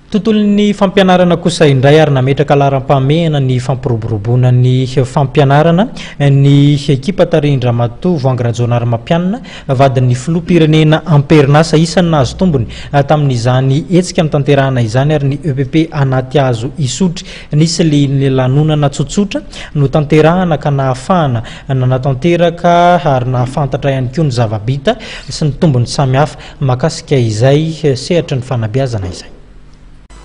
Tontolon'ny fampianarana kosa indray ary nametraka laharam-pahamehana ny fampiroboroboana ny fampianarana ny ekipa tarihin-dRamatoa Voahangy Rajaonarimampianina, vadin'ny filoham-pirenena am-perinasa. Isan'ny nahazo tombony tamin'izany hetsika notanterahana izany ary ny EPP Anatihazo Isotry. Nisy ny lanonana tsotsotra notanterahana ka nahafahana nanatanteraka ary nahafantatra ihany koa ny zava-bita sy ny tombony samihafa mahakasika izay sehatry ny fanabeazana izay.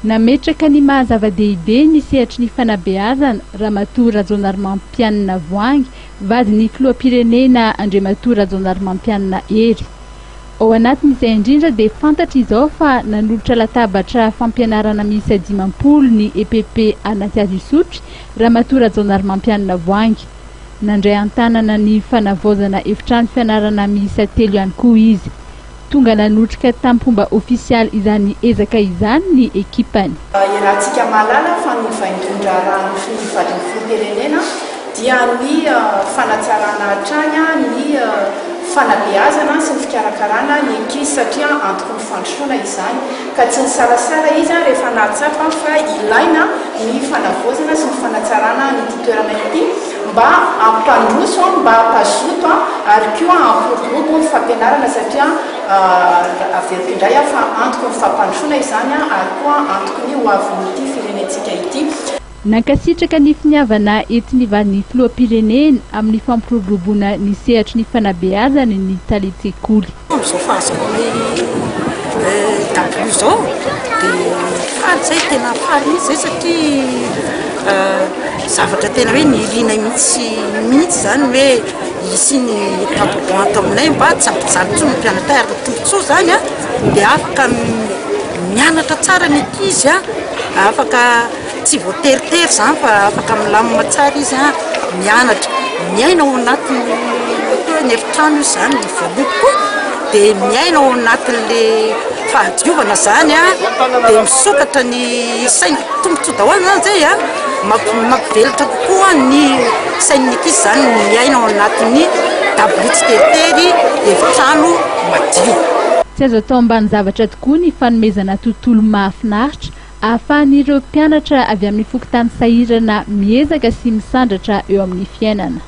Nametraka ny maha zava-dehibe ny sehatry ny fanabeazana Ramatoa Rajaonarimampianina Voahangy, vadin'ny filoham-pirenena Andriamatoa Rajaonarimampianina Hery. Ao anatin'izay indrindra dia fantatra izao fa nanolotra latabatra fampianarana miisa 50 ny EPP Anatihazo Isotry Ramatoa Rajaonarimampianina Voahangy. Nandray an-tanana ny fanavaozana efitrano fianarana miisa telo ihany koa izy. Tonga nanotrika tamim-pomba ofisialy izany ezaka izany ny ekipany. Iarahantsika mahalala fa ny vaindohan-draharahan'ny ny vadin'ny filoham-pirenena dia ny fanatsarana hatrany ny fanabeazana sy ny fikarakarana ny ankizy satria antoky ny fandrosoana izany ka tsy nisalasala izy rehefa nahatsapa fa ilaina ny fanavaozana sy ny fanatsarana an'ity toerana ity mba hampandroso, mba hampazoto ary koa hampiroborobo ny fampianarana satria averiko indray aho fa antoky ny fampandrosoana izany ary koa antoky ny ho avin'ity firenentsika ity. Nankasitraka ny finiavana entin'ny vadin'ny filoham-pirenena amin'ny fampiroboroboana ny sehatry ny fanabeazana ny talen-tsekoly. Amin'izao fahazahoanay dabilio izao dia faly izay, tena faly mihitsy izay satria zavatra tena hoe nirinay mihitsy mihitsy izany hoe hisian'ny tableau ato aminay mba tsy hampijaly intsony ny mpianatra ary ny tombontsoa izany an dia afaka mianatra tsara ny ankizy an, afaka tsy voateritery izany fa afaka milamina tsara izy an, mianatra, miaina ao anatin'ny ohatra hoe ny efitrano io izany voaloko koa dia miaina ao anatin'le fahadiovana izany an, dia misokatra ny saina, tombontsoa daholo izany izay an, mampivelatra kokoa ny sain'ny ankizy izany ny miaina ao anatin'ny dabilio tsy teritery, efitrano madio. Tsy azo atao ambanin-javatra tokoa ny fanomezana tontolo mahafinaritra ahafahan'ireo mpianatra avy amin'ny fokontany sahirana miezaka sy misandratra eo amin'ny fiainana.